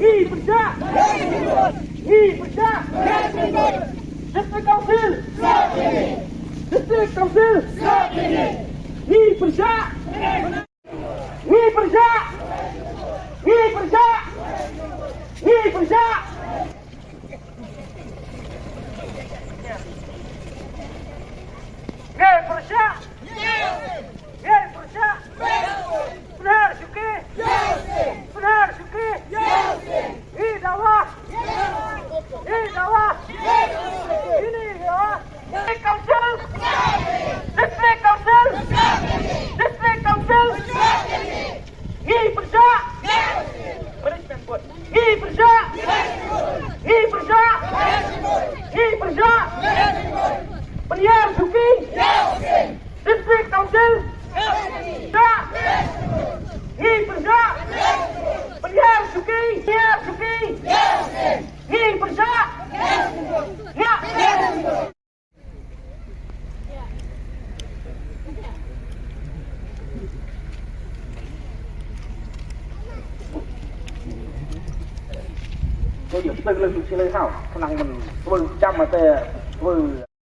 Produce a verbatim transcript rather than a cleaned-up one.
Ngi pyrshah. Ngi pyrshah. District Council. District Council. Ngi pyrshah. Ngi pyrshah. Ngi pyrshah. Ngi pyrshah. Ngi pyrshah. Ngi pyrshah. Pynhar shuki. Pynhar shuki. Ngi dawa. Ngi dawa. Ngi dawa. District Council. District Council. District Council. Ngi pyrshah. Ngi pyrshah. Ngi pyrshah. Ngi pyrshah. Pynhiar shuki. District Council. Pyrshah. Ngi pyrshah. Pynhiar shuki. Pynhiar shuki. Ngi pyrshah. Ngi Tôi giờ tôi lên tôi sẽ lên hao, khả năng mình tôi chăm mà tôi tôi